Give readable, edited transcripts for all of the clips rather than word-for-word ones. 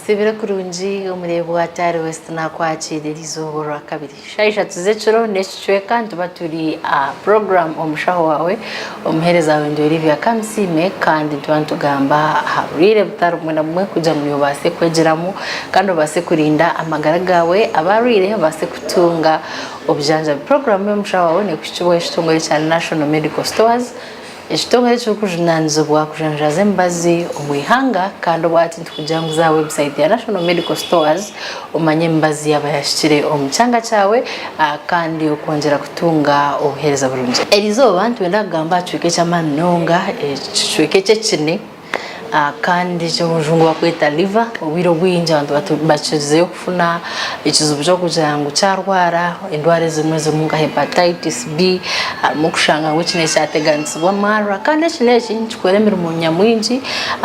Osiibire kurungi omureebi wa Tari West naakwakiira erizooba orwakabiri shaaha ishatu z'ekiro n'ekicweka nituba turi aha puroguraamu omushaho waawe omuheereza waawe ndi Olivia Kamusiime kandi nituba nitugamba aha burwaire butari bumwe na bumwe kugira ngu obaase kwegyeramu kandi obaase kurinda amagara gaawe abarwaire babaase kutunga obujanjabi. Puroguraamu y'omushaho waawe neekuhikibwaho ekitongore kya National Medical Stores. Ekitongore ekirikujunaanizibwa kujanjaaza emibazi omu ihanga kandi obwahati nitukugira ngu za aha website ya National Medical Stores omanye emibazi yaaba yahikire omu kyanga kyawe kandi okwongyera kutunga obuheereza burungi. Erizooba nitwenda kugamba aha kicweka eky'amaani munonga, ekicweka eky'ekine. Kandi eki omurujungu barikweta liver, obwire obwingi abantu bakirizeyo kufuna ekizibu ky'okugira ngu kyarwara endwara ezimwe ezirimu nka hepatitis B, harimu okushanga ngu eki nekyateganisibwa amarwa kandi eki n'eki nikikora emirimo nyamwingi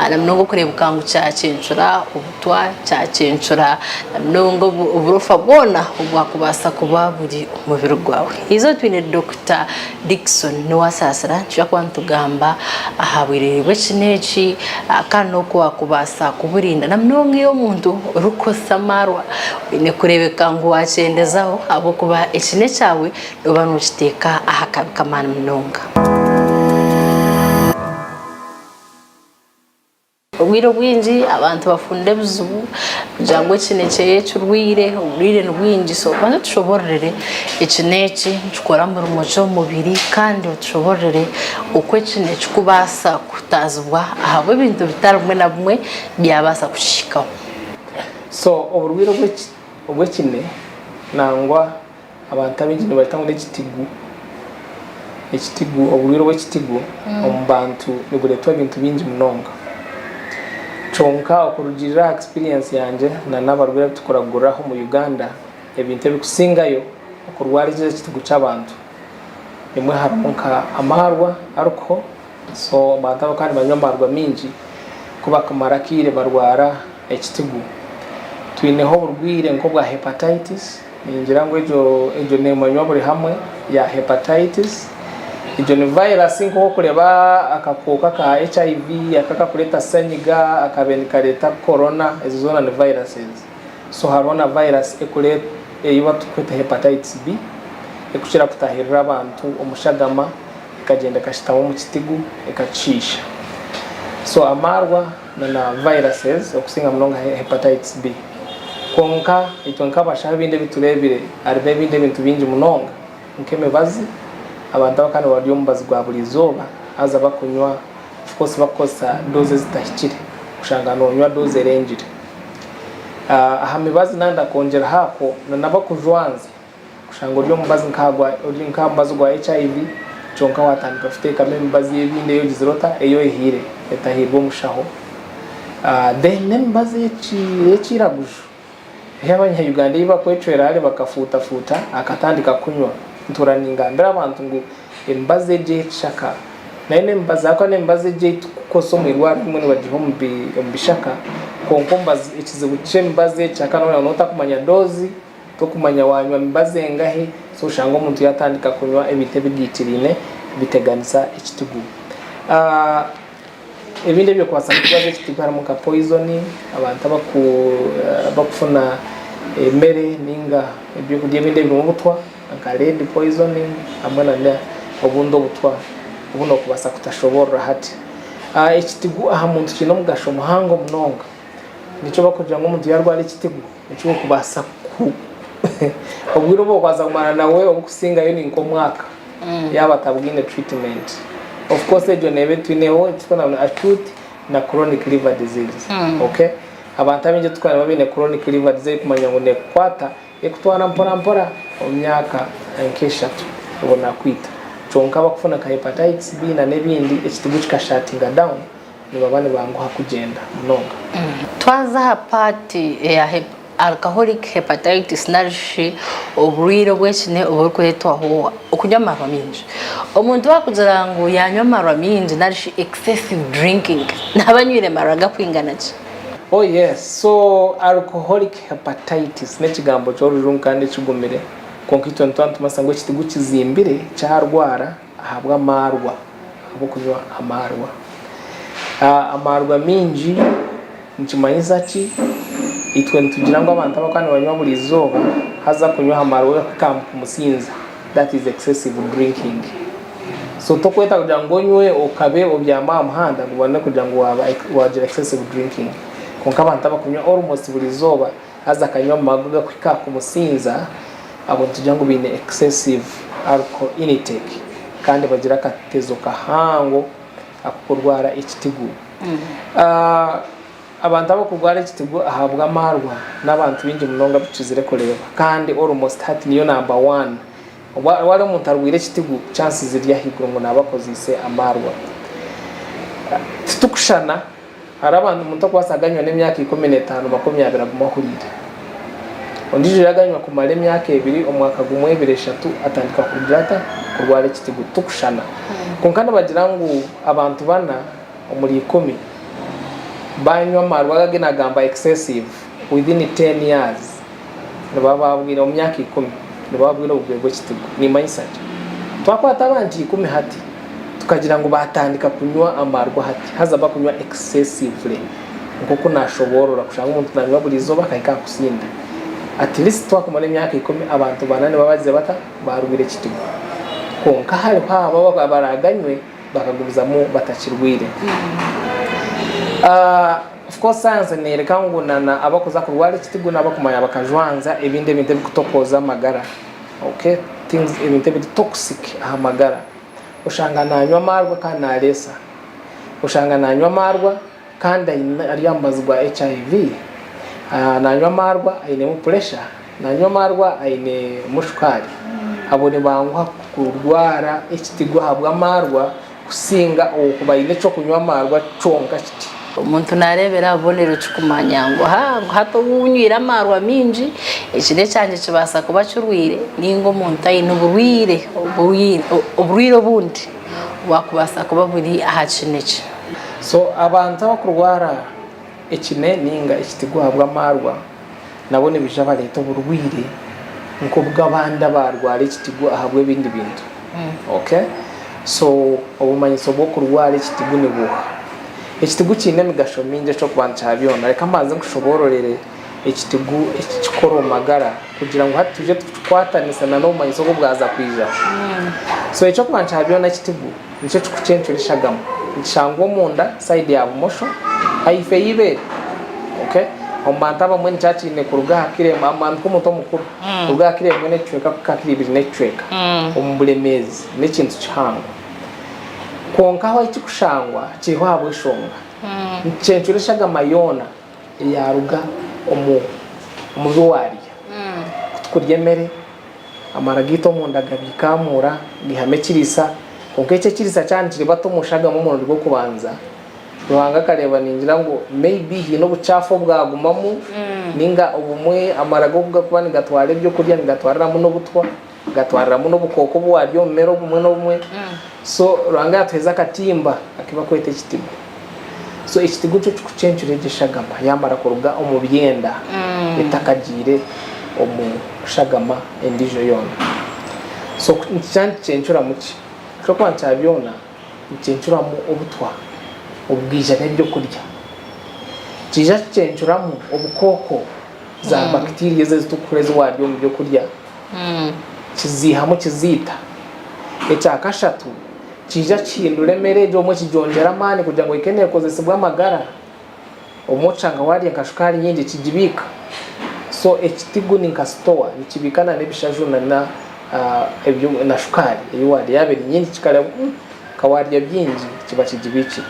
na munonga okureebeka ngu kyakyencura obutwa, kyakyencura na munonga oburofa bwona obwakubaasa kuba buri omu mubiri gwawe. Eizooba twine Dokita Dickson Nuwasaasira nitwija kuba nitugamba aha bwiriri bw'ekina eki kandi n'oku waakubaasa kuburinda na munonga iwe omuntu orikukozesa amaarwa oine kureebeka ngu waakyendezaho ahabw'okuba ekina ekyawe nooba nookiteeka aha kabi k'amaani munonga. Obwire obwingi abantu bafunda ebizibu kugira ngu eki nekyeye kirwaire, oburwaire nibwingi so banza otushobororere eki n'eki nikikora murimo ki omu mubiri kandi otushobororere oku eki nikikubaasa kuhutaazibwa ahabw'ebintu bitari bimwe na bimwe byabaasa kukihikaho. So oburwaire obw'ekine nangwa Abantu abaingi nibareeta ngu n'ekitigu, ekitigu, oburwaire bw'ekitigu omu bantu nibureetwa ebintu bingi munonga. Kyonka okurugiirira aha experience yangye na n'abarwaire abu tukuraguriraho omu Uganda, ebintu ebikusingayo okurwara eki ekitigu ky'abantu, ebimwe harimu nka amaarwa, alcohol, so abantu abakuba nibanywa amaarwa maingi ku bakumara akaire barwara ekitigu. Twineho oburwaire nk'obwa hepatitis. Ningira ngu egyo egyo nemanywa buri hamwe ya hepatitis. Egyo ni virus nk'oku orikureeba akakooko aka HIV aka akakureeta senyiga akabaire nikareeta corona ezo zoona ni viruses. So hariho na virus ekure ei barikweta hepatitis B ekukira kutahirira abantu omu shagama ekagyenda ekashutama omu kitigu ekakishiisha. So amaarwa na na viruses okusinga munonga hepatitis B. Kwonka itwe nk'abashaho ebindi ebi tureebire harimu ebindi ebintu bingi munonga nk'emibazi, abantu abakaba nibarya omubazi gwa buri izooba haza bakunywa of course bakukozesa doozi ezitahikire kushanga noonywa doozi erengire. Aha mibazi nanda kwongyeraho ako na n'abakujwanzya kushanga ori omubazi ori nk'aha mubazi gwa HIV kyonka watandika kuteekamu emibazi y'ebindi ei ogizire ota ei oihire etahairwe omushaho. Then n'emibazi y'ekiraguju ei abanya Uganda ei bakwecwera hare bakafuutafuuta akatandika kunywa. Ntuura ningambira abantu ngu emibazi egi ey'ekishaka nayo n'emibazi ahakuba n'emibazi egi ei turikukozesa omu irwariro ebimwe nibagiiha omu bishaka kwonka omubazi ekizibu ky'emibazi y'ekishaka noba otakumanya doozi Tokumanya wanywa mibazi engahi, so oshanga omuntu yatandika kunywa ebintu ebigaitiraine biteganisa ekitigu. Ebindi ebirikubaasa kurwaza ekitigu harimu nka poisoning, abantu abakufuna emere ninga ebyokurya ebindi ebirimu obutwa nka lead poisoning hamwe na obundi obutwa obu nokubaasa kutashoboorora hati. Ekitigu aha muntu kiine omugasho muhango munonga. Nikyo barikugira ngu omuntu yarwara ekitigu Eki orikubaasa ku obwire obu orikubaasa kumara nawe obukusingayo ni nk'omwaka yaaba atabwine treatment. Of course egyo neeba twineho eki turikwenda ngu acute na chronic liver disease. Okay? Abantu abaingi abu turikureeba baine chronic liver disease erikumanya ngu neekukwata ekutwara mpora mpora omu myaka nk'eshatu obwo naakwita. Kyonka abakufuna nka hepatitis B na n'ebindi ekitigu kikashatinga down nibaba nibanguha kugyenda munonga. Twaza aha part eya alcoholic hepatitis nari shi oburwaire obw'ekine oburikureetwaho okunywa amaarwa maingi. Omuntu waakugira ngu yaanywa amaarwa maingi nari shi excessive drinking naaba anywire amaarwa garikwingana ki? Oh yes, so alcoholic hepatitis n'ekigambo ky'orujungu kandi ekigumire kwonka itwe nituba nitumanyisa ngu ekitigu kizimbire kyarwara ahabw'amaarwa. Ahabw'okunywa amaarwa. Amaarwa maingi nikimanyisa ki? Itwe nitugira ngu abantu abakuba nibanywa buri izooba haza kunywa aha marwa kumusinza that is excessive drinking. So tokweta kugira ngu onywe okabe obyame aha muhanda ngu obone kugira ngu waba wagira excessive drinking. Kwonka abantu abakunywa almost buri izooba haza akanywa amarwa agakuhika aha kumusinza abo nitugira ngu baine excessive alcohol intake kandi bagira akatezo kahango ak'okurwara ekitigu. Abantu abakurwara ekitigu ahabw'amaarwa n'abantu baingi munonga abu tukizire kureeba kandi almost hati niyo number one. Wareeba omuntu arwaire ekitigu chances ziri ahaiguru ngu naaba akozeise amaarwa. Titukushushana, hariho abantu omuntu arikubaasa kuganywa n'emyaka 15, 20 agume ahuriire. Ondiijo yaganywa kumara emyaka ebiri, omwaka gumwe, ebiri, eshatu atandika kugira ata? Kurwara ekitigu. Titukushushana. Kwonka nibagira ngu abantu bana omuri ikumi banywa amarwa ago agu nagamba excessive within 10 years nibaba babwire omu myaka ikumi nibaba babwire obugwe bw'ekitigu. Nimanyisa ki? Twakwata abantu ikumi hati tukagira ngu batandika kunywa amarwa hati haza bakunywa excessively nk'oku nashoboorora kushanga omuntu nanywa buri izooba akahika aha kusinda at least twakumara emyaka ikumi abantu bana nibaba bagize bata? Barwire ekitigu. Kwonka hariho abo abaraganywe bakagumizamu batakirwire. Of course science neyoreka ngu na abakuza kurwara ekitigu nabakumanya bakajwanza ebindi ebintu ebikutokooza amagara okay things ebintu ebiri toxic aha magara oshanga nanywa amarwa kandi nareesa, oshanga nanywa amarwa kandi aine ari aha mubazi gwa HIV, nanywa amarwa ainemu pressure, nanywa amarwa ainemu shukaari. Abo nibanguha kurwara ekitigu ahabw'amarwa kusinga ow'okuba aine eky'okunywa amarwa kyonka kiti. Omuntu naareebera aha bubonero ki kumanya ngu hati obu nywire amarwa maingi ekiro kyangye kibaasa kuba kirwaire nainga omuntu aine oburwaire oburwaire obundi obwakubaasa kuba buri aha kinekye? So abantu abakurwara ekine ninga ekitigu ahabw'amaarwa nabo nibaija bareeta oburwaire nk'obw'abandi abarwara ekitigu ahabw'ebindi bintu. Okay? So obumanyiso bw'okurwara ekitigu ni buuha? Ekitigu kiine emigasho mingi eky'okuba nikya byona. Reka mbanze nkushoboororere ekitigu eki kikora omu magara kugira ngu hati twije tukikwatanise na n'obumanyiso obu bwaza kwija. So eky'okuba nikya byona ekitigu Nikyo kikucencura eshagama. Nikishangwa omunda side ya bumosho ahaifo ey'eibeere. Okay? Omu bantu abamwe nikiba kiine kuruga aha kiro emwe, omu nk'omuntu omukuru, kuruga aha kiro emwe n'ekicweka kuhika aha kiro ibiri n'ekicweka omu buremeezi. N'ekintu kihango. Kwonka ahu ekikushangwa kiriho ahabw'eshonga. Nikicencura eshagama yoona eyaaruga omu omu bi waarya. Ku tukurya emere, Amara gaitu omunda gabiikamuura, gaihamu ekiriisa. Kwonka ekyo ekiriisa kyaba nikiribata omu shagama omurundi gw'okubanza, Ruhanga akareeba ningira ngu maybe haine obucaafu obwagumamu ninga obumwe amara go kugakuba nigatwara ebyokurya nigatwariramu n'obutwa, gatwariramu n'obukooko obu waarya omu mere obumwe n'obumwe. So Ruhanga yaatuheeza akatimba aku barikweta ekitigu. So ekitigu nikyo kikucencura egyo eshagama yamara kuruga omu byenda etakagiire omu shagama endiijo yoona. So nikija nikicencuramu ki? Eky'okuba kya byona nikicencuramu obutwa obwija n'ebyokurya. Kiija kicencuramu obukooko za bacteria ezi ezitukura ezi waarya omu byokurya kiziihamu kiziita. Ekyakashatu Kiija kihindura emere egyo obumwe kigyongyera amaani kugira ngu ehike neekozesibwa amagara. Obumwe oshanga waarya nka shukaari nyingi kigibiika. So ekitigu ni nka sitowa, nikibiika na n'ebishaju na na ebyo na shukaari ei waarya yaaba eri nyingi kikareeba ngu ka waarya bingi kiba kigibiikire.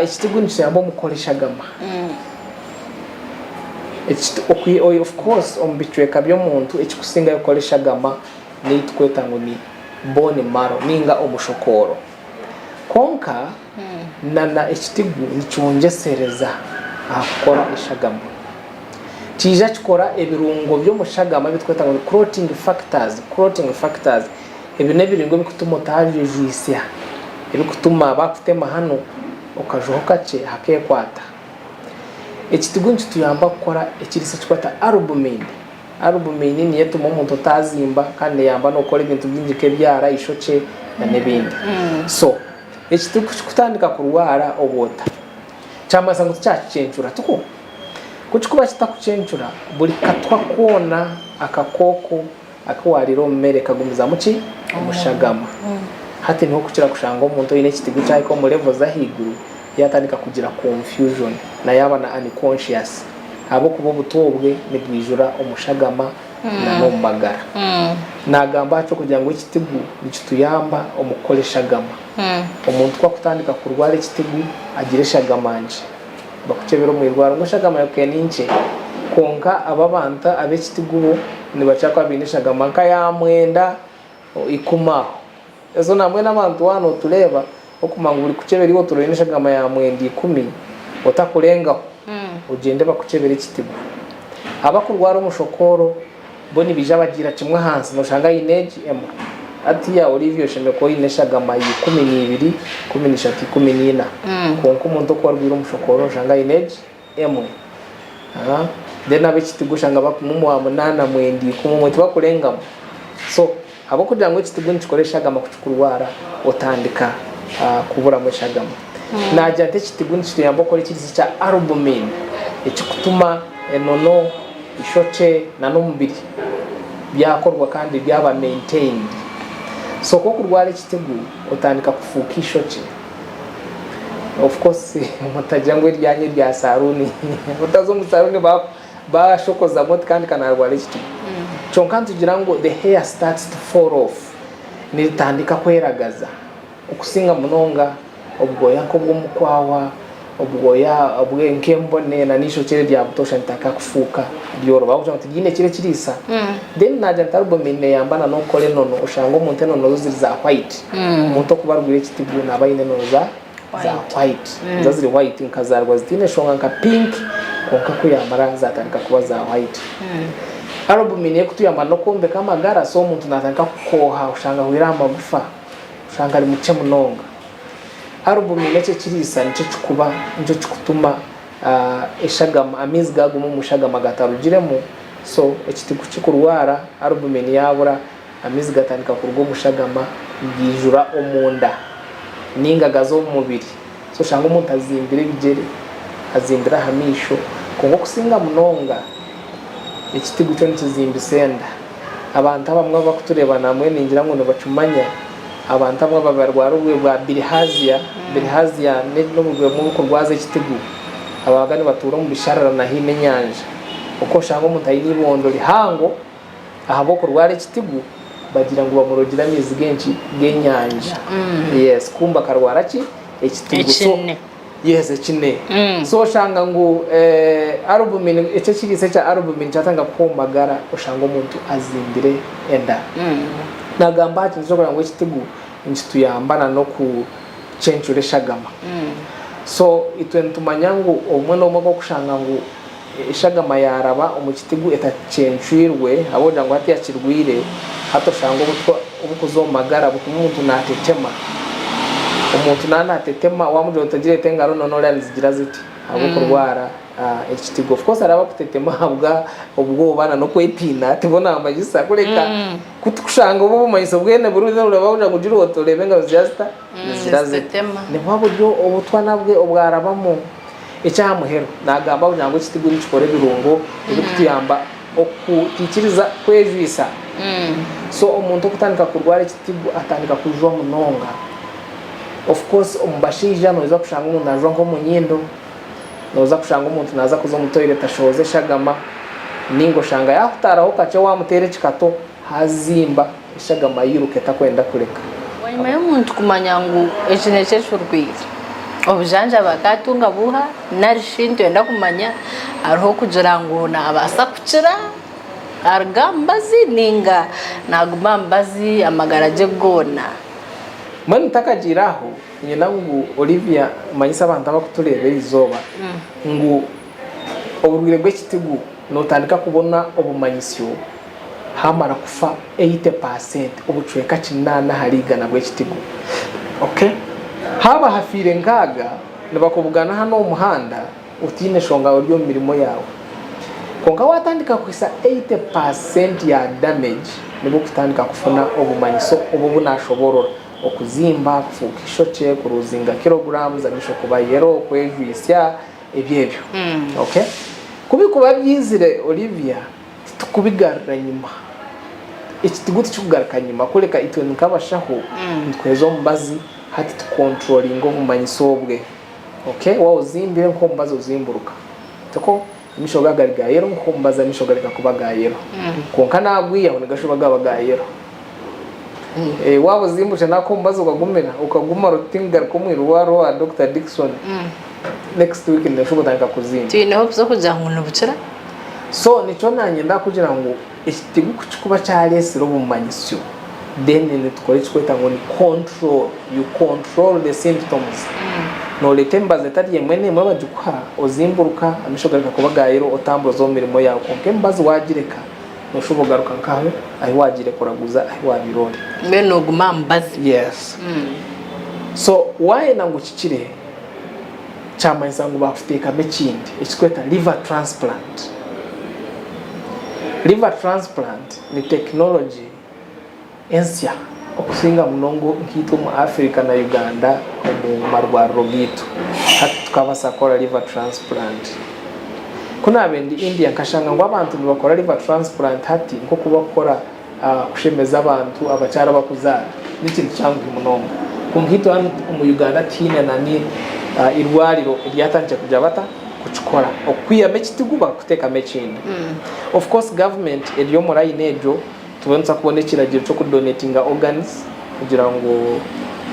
Ekitigu nikiyamba omu kukora eshagama. Of course omu bicweka by'omuntu ekirikusingayo kukora eshagama n'ei turikweta ngu ni bone marrow ninga omushokooro. Kwonka na na ekitigu nikyongyesereza aha kukora eshagama. Kiija kikora ebirungo by'omushagama ebi turikweta ngu ni clotting factors, clotting factors. Ebi n'ebirungo ebirikutuma otaajujwisya, ebirikutuma baakutema hanu okajuho kakye hakeekwata. Ekitigu nikituyamba kukora ekiriisa ekirikwetwa albumin. Albumin niyo etuma omuntu otazimba kandi neyamba nokukora ebintu bingi nk'ebyara, eishokye na n'ebindi. So eki tikikutandika kurwara oba ota? Kyamanyisa ngu tikyakikyencura tikwo? Ku kikuba kitakucencura, buri katwa koona akakooko aku waariire omu mere kagumizamu ki? Omu shagama. Hati niho okukira kushanga omuntu oine ekitigu kyahika omu level z'ahaiguru yaatandika kugira confusion na yaaba na unconscious ahabw'okuba obutwa obwe nibwijura omu shagama na n'omu magara. Naagamba aha ky'okugira ngu ekitigu nikituyamba omu kukora eshagama. Omuntu ku akutandika kurwara ekitigu agira eshagama nkye. Bakukyebera omu irwariro ngu eshagama yaawe ni nkye, kwonka abo abantu ab'ekitigu bo nibakira kuba baine eshagama nka ya mwenda ikumi aho. So nambwenu abantu waaba nootureeba okumanya ngu buri kukyebera iwe otuura oine eshagama ya mwenda ikumi otakurengaho, ogyende bakukyebere ekitigu. Abakurwara omushokooro bo nibaija bagiira kimwe ahansi noshanga aine egi emwe. Hatiiya Olivia oshemereire kuba oine eshagama ya 12, 13, 14 kwonka omuntu okuba arwaire omushokooro noshanga aine egi emwe. Then ab'ekitigu oshanga bakuma omu wa munaana, mwenda, ikumi omwe tibakurengamu. So ahabw'okugira ngu ekitigu nikikora eshagama ku kikurwara otandika kuburamu eshagama. Naagira nti ekitigu nikituyamba okukora ekiriisa kya albumin ekikutuma enono, eishokye nana omubiri byakorwa kandi byaba maintained. So ku okurwara ekitigu otandika kufuuka eishokye. Of course mutagira ngu eryanyu erya saruuni otaza omu saruuni bashokozamu oti kandi kanarwara ekitigu. Kyonka nitugira ngu the hair starts to fall off, niritandika kweragaza okusinga munonga obwoya nk'obw'omukwahwa, obwoya nk'embone na n'eishokye eri erya butoosha niritandika kufuuka ryoroba ahabw'okugira ngu tiriine kiro ekiriisa. Then naagira nti albumin neeyamba na n'okukora enono oshanga omuntu enono ze ziri za white. Omuntu okuba arwaire ekitigu naaba aine enono za za white. Niziba ziri white nkazaarwa zitaine nshonga nka pink kwonka ku yaamara zaatandika kuba za white. Albumin erikutuyamba n'okwombeka amagara so omuntu naatandika kukooha oshanga ahwaire aha magufa, oshanga ari mukye munonga. Albumin eki ekiriisa nikyo kikuba nikyo kikutuma eshagama amaizi gaaguma omu shagama gatarugiremu so ekiti ku kikurwara albumin yaabura amaizi gatandika kuruga omu shagama gaijura omunda ninga gaza omu mubiri so oshanga omuntu azimbire ebigyere, azimbire aha maisho kwonka okusinga munonga ekitigu kyo nikizimbisa enda. Abantu abamwe abakutureeba nambwenu ningira ngu nibakimanya, abantu abamwe ababarwara oburwaire bwa bilharzia, bilharzia n'oburwaire bumwe obukurwaza ekitigu, ababaga nibatuura omu bisharara na haihi n'enyanja, oku oshanga omuntu aine eibondo rihango ahabw'okurwara ekitigu bagira ngu bamurogire amaizi g'enki g'enyanja yes kumbe akarwara ki ekitigu so Ekine. Yes ekine. So oshanga ngu albumin ekyo ekiriisa ekya albumin kyatandika kuhwa omu magara oshanga omuntu azimbire enda. Nagamba aha kintu ky'okugira ngu ekitigu nikituyamba na n'okucencura eshagama. So itwe nitumanya ngu obumwe n'obumwe ku orikushanga ngu eshagama yaaraba omu kitigu etacencwirwe ahabw'okugira ngu hati yakirwire, hati oshanga obutwa oburikuza omu magara butuma omuntu naatetema. Omuntu naaba naatetema waamugira oti ogireete engaro noona oriya nizigira ziti ahabw'okurwara ekitigu. Of course hariho abakutetema ahabwa obwoba na n'okwetiina tibo naamanyisa kureka ku tukushanga obu obumanyiso bwene buri oreeba ngu gira oti oreebe engaro nizigira zita? Nizigira ziti. Nibwo buryo obutwa nabwe obwarabamu. Eky'aha muheru, naagamba kugira ngu ekitigu nikikora ebirungo ebirikutuyamba okutaikiriza kwejwisa. So omuntu okutandika kurwara ekitigu atandika kujwa munonga. Of course omu bashaija noija kushanga omuntu naajwa nk'omu nyindo, nooza kushanga omuntu naaza kuza omu toilet ashohoza eshagama, ninga oshanga yaahutaaraho kakye waamuteera ekikato haazimba eshagama yairuka etakwenda kureka. Bwanyima y'omuntu kumanya ngu eki nekyo ekirwaire, obujanjabi akaatunga buuha nari shi nitwenda kumanya hariho okugira ngu naabaasa kukira aruge aha mubazi ninga naaguma aha mubazi amagara gye goona? Mbwenu ntakagiire aho, niinyenda ngu Olivia manyise abantu abarikutureeba erizooba ngu oburwaire bw'ekitigu nootandika kubona obumanyisyo Haamara kufa 80%, obucweka kinaana ahari igana bw'ekitigo. Okay? Haaba hafiire nkaaga, nibakubugana hanu omu muhanda otaine shonga ori omu mirimo yaawe. Kwonka waatandika kuhisa 80% ya damage, nibwo okutandika kufuna obumanyiso obu obu naashoboorora, okuzimba, kufuuka eishokye, kuruuzinga kilograms, amaisho kuba yellow, kwejwitsya, ebyo ebyo. Okay? Ku bikuba byizire Olivia, titukubigarura nyima. Ekitigu tikikugaruka nyima kureka itwe nk'abashaho nitukuheereza omubazi hati tukonturoringa obumanyiso obwe. Okay, waaba ozimbire nk'omubazi ozimburuka. Tikwo? Amaisho gaaba gari ga yero nk'omubazi amaisho gareka kuba ga yero. Kwonka naagwihaho nigashuba gaaba ga yero. Waaba ozimburukire naako omubazi okagumira, okaguma oti ngaruka omu irwariro owa Dokita Dickson, next week noshuba otandika kuzimba. Twine hopes z'okugira ngu nibukira. So nikyo naanye ndakugira ngu ekitigu kukikuba kyaresire obumanyisyo then nitukora ekikweta ngu ni control, you control the symptoms. Noreeta emibazi etari emwe n'emwe bagikuha ozimburuka amaisho gareka kuba ga yellow otambura oza omu mirimo yaawe kwonka emibazi wagireka noshuba ogaruka nkaho ahi wagiire kuraguza ahi wabaire ori. Mbwenu noguma aha mubazi. Yes. So wayenda ngu kikire kyamanyisa ngu bakuteekamu ekindi ekirikwetwa liver transplant. Liver transplant ni tekinology ensya okusinga munonga nkaitwe omu Africa na Uganda omu marwariro gaitu. Hati tukabaasa kukora liver transplant. Ku naabaire ndi India nkashanga ngu abantu nibakora liver transplant hati nk'oku barikukora kushemeza abantu abakyara abarikuzaara n'ekintu kyanguhi munonga. Kwonka itwe hanu omu Uganda tihaine na ni irwariro eryatandikire kugira bata kukikora. Okwihamu ekitigu bakakuteekamu ekindi. Of course government eri omu line egyo turiyo nituza kubona ekiragiro ky'okudonatinga organs kugira ngu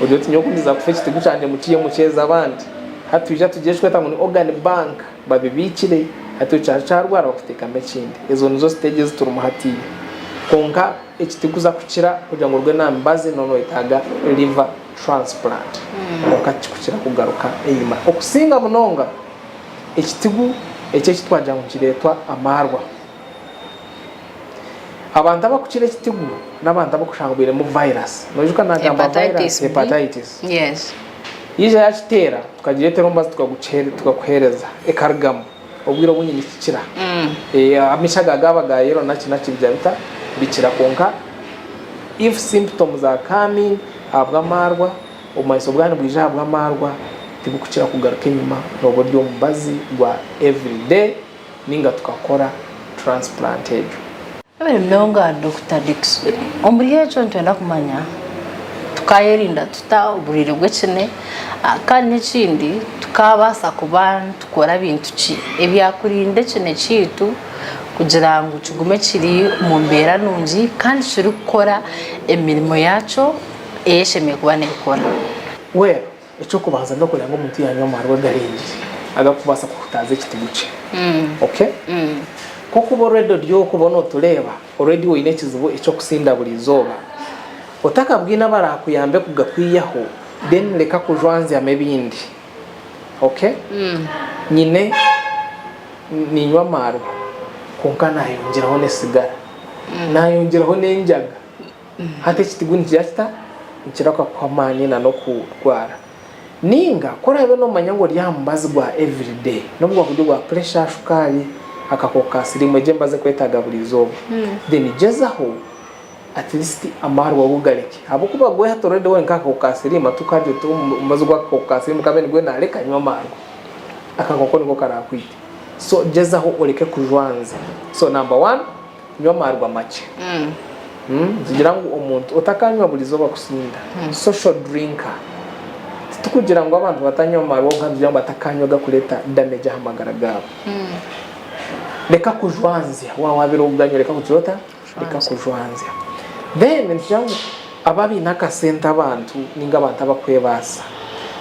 ogire oti nyowe kundiza kufa ekitigu kyangye mukiihe mukiheereze abandi. Hati twija tugire ekirikwetwa ngu ni organ bank babibiikire hati okyaba kyarwara bakuteekamu ekindi. Ezo nizo siteegi ezi turimu hatiiya. Kwonka ekitirikuza kukira kugira ngu oruge n'aha mibazi nooba noyetaaga liver transplant. Kwonka tikikukira kugaruka enyima. Okusinga munonga ekitigu eki eki twagira ngu nikireetwa amaarwa. Abantu abakukira ekitigu n'abantu abakushanga bainemu virus. Noijuka nagamba virus Hepatitis B. hepatitis. Yes. Yaija yakiteera tukagireetera omubazi tukaguheereza ekarugamu. Obwire obwingi nikikira. Amaisho aga gaaba ga yellow naki naki bigira bita bikira kwonka if symptoms are coming ahabw'amaarwa obumanyiso bwaba nibwija ahabw'amaarwa tibukukira kugaruka enyima nooba ori omu mubazi gwa everyday ninga tukakora transplant egyo. Webare munonga Dokita Dickson. Omuri ekyo nitwenda kumanya tukayerinda tuta oburwaire bw'ekine kandi n'ekindi tukabaasa kuba nitukora bintu ki ebyakurinda ekine kyaitu kugira ngu kigume kiri omu mbeera nungi kandi kirikukora emirimo yaakyo ei eshemereire kuba neekora. Well, Eky'okubanza n'okureeba ngu omuntu yaanywa amaarwa agarengire agarikubaasa kuhutaaza ekitigu kye. Okay? Nk'okuba already ori okuba nootureeba, already oine ekizibu eky'okusinda buri izooba. Otakabwine abaraakuyambe kugakwihaho, then reka kujwanzyamu ebindi. Okay? Nyine, niinywa amaarwa kwonka naayongyeraho n'esigara, naayongyeraho n'enjaga. Hati ekitigu nikigira kita? Nikirahuka kukuha amaani na n'okurwara. Ninga ku oraabe noomanya ngu ori aha mubazi gwa everyday, n'obu gwakuba guri ogwa puresha, shukaari, akakooko ka siriimu, egyo emibazi erikwetaaga buri izooba, then gyezaho at least amaarwa go ogareke. Ahabw'okuba gwe hati already wenka akakooko ka siriimu hati okaagira oti omubazi gw'akakooko ka siriimu kabe nigwe naareka nywe amaarwa, akakooko niko karaakwite. So gyezaho oreke kujwanza. So number one. Nywa amaarwa makye. Nitugira ngu omuntu otakanywa buri izooba kusinda, social drinker. Titukugira ngu abantu batanywa amaarwa kwonka nitugira ngu batakanywa agakureeta damage aha magara gaabo. Reka kujwanzya, waaba waabire okuganywa reka kugira ota? Reka kujwanzya. Then nitugira ngu abo abaine akasente abantu ninga abantu abakwebaasa,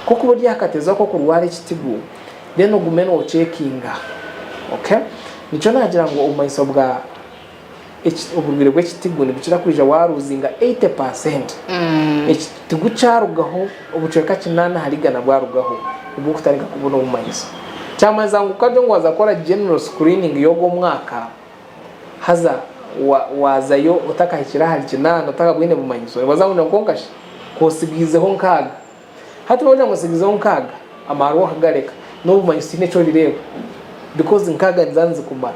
nk'okuba ori aha katezo ak'okurwara ekitigu, then ogume nocekinga okay nikyo nagira ngu obumanyiso bwa oburwaire bw'ekitigu nibukira kwija waruzinga 80% ekitigu kyarugaho obucweka kinaana ahari igana bwarugaho nibwo okutandika kubona obumanyiso kyamanyisa ngu kukagire ngu waza kukora general screening y'ogu omwaka haza wazayo otakahikire ahari kinaana otakabwine bumanyiso nibaza kugira ngu kwonka shi kosigiizeho nkaaga Hati wagira ngu osigizeho nkaaga, amaarwa okagareka, n'obumanyiso tihaine eki orireeba because nkaaga niziba nizikumara.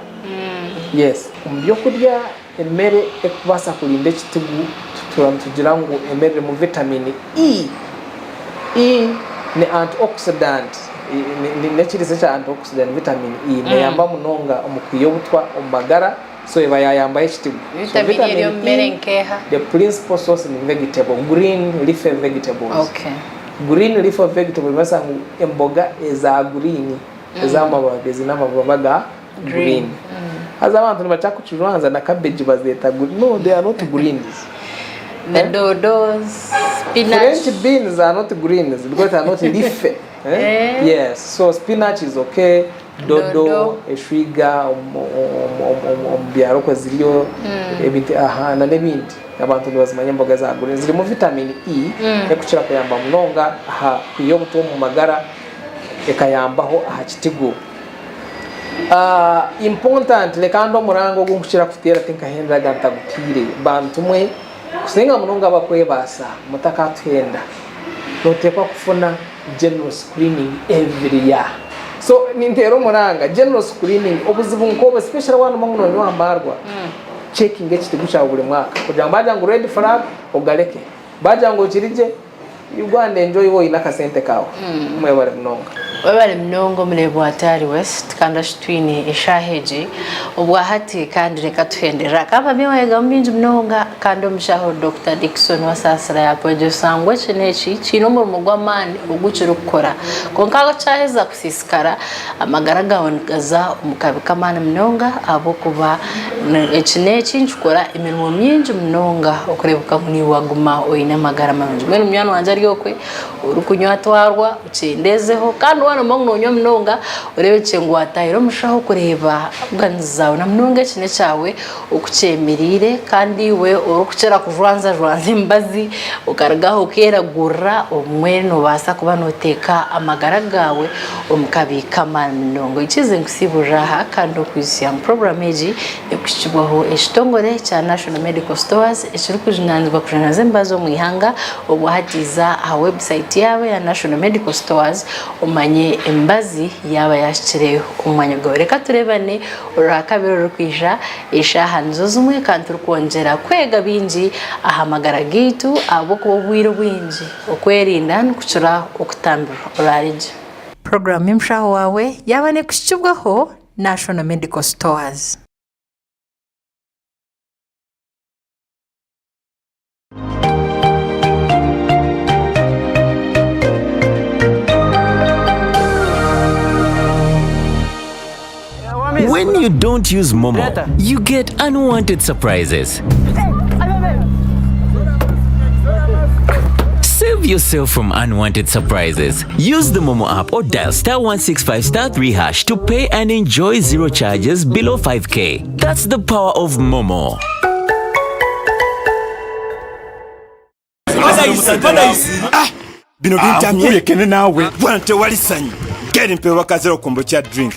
Yes, omu by'okurya emere erikubaasa kurinda ekitigu tutura nitugira ngu emere erimu vitamini E, E, Ni antioxidant, n'ekiriisa ekya antioxidant vitamin E neyamba munonga omu kwiha obutwa omu magara so eba yayambaho ekitigu. So Vitamin E eri vitamin omu mere E nkeeha? the principal source ni vegetable, green leafy vegetables. Okay. Green leafy vegetable nibaasa ngu emboga eza green ez'amababi eziine amababi aga Green. green. Haza abantu nibakira kukijwanza na cabbage bazeeta green. No, they are not greens. The Eh? dodos, spinach. French beans are not greens because they are not leafy. Eh? Eh. Yes, so spinach is okay. Dodo, Dodo. eshwiga omu byaro okwe ziriyo ebintu aha na n'ebindi abantu nibazimanya emboga za green zirimu vitamin E ekukira kuyamba munonga aha kwiha obutwa omu magara ekayambaho aha kitigu. Important reka ndi omuranga ogu nkukira kuteera tinkahenderaga ntagutiire bantu mwe kusinga munonga abakwebaasa mutakatuhenda noteekwa kufuna general screening every year so ninteera omuranga general screening obuzibu nk'obu especially waaba noba ngu nonywa aha maarwa checkinga ekitigu kyawe buri mwaka kugira ngu baagira ngu red flag ogareke baagira ngu okiri gye You go and enjoy iwe oine akasente kaawe. Mwebare munonga. Webare munonga omureebi wa Tari West kandi ashutwine eshaaha egi obwahati kandi reka tuhenderere akabamya wayegamu bingi munonga kandi omushaho Dokita Dickson Wasaasira yakwegyesa ngu eki n'eki kiine omurimo gw'amaani ogu kirikukora kwonka kyaheza kusiisikara amagara gaawe nigaza omu kabi k'amaani munonga ahabw'okuba eki n'eki nikikora emirimo mingi munonga okureebeka ngu naiwe waguma oine amagara marungi. Mbwenu munywani wangye ari okwe orikunywa atwarwa okyendeezeho kandi waaba noomanya ngu noonywa munonga oreebekye ngu waatahira omushaho kureeba organs zaawe na munonga ekine kyawe oku kyemereire kandi iwe orikukira kujwanzajwanza emibazi okaruga aho okeeragurira obumwe noobaasa kuba nooteeka amagara gaawe omu kabi k'amaani munonga. Oikirize nkusiiburire aha kandi okwijutsya ngu puroguraamu egi erikuhikibwaho ekitongore kya National Medical Stores ekirikujunaanizibwa kujanjaaza emibazi omu ihanga obwo hati za aha webusayiti yaabo eya National Medical Stores omanye emibazi yaaba yaahikire omu mwanya gwawe. Reka tureebane Orwakabiri orurikwija eshaaha nizo zimwe kandi turikwongyera kwega bingi aha magara gaitu ahabw'okuba obwire obwingi okwerinda nikukira okutambirwa. Oraare gye. Puroguraamu y'omushaho waawe yaaba neekuhikibwaho National Medical Stores. When you don't use Momo, you get unwanted surprises. Save yourself from unwanted surprises. Use the Momo app or dial star 165 star 3 hash to pay and enjoy zero charges below 5k. That's the power of Momo. Ah, bino bintamye. Akukubye kene naawe. Bwana tewali sanyu. Geri mpewa kazero kumbo kya drink.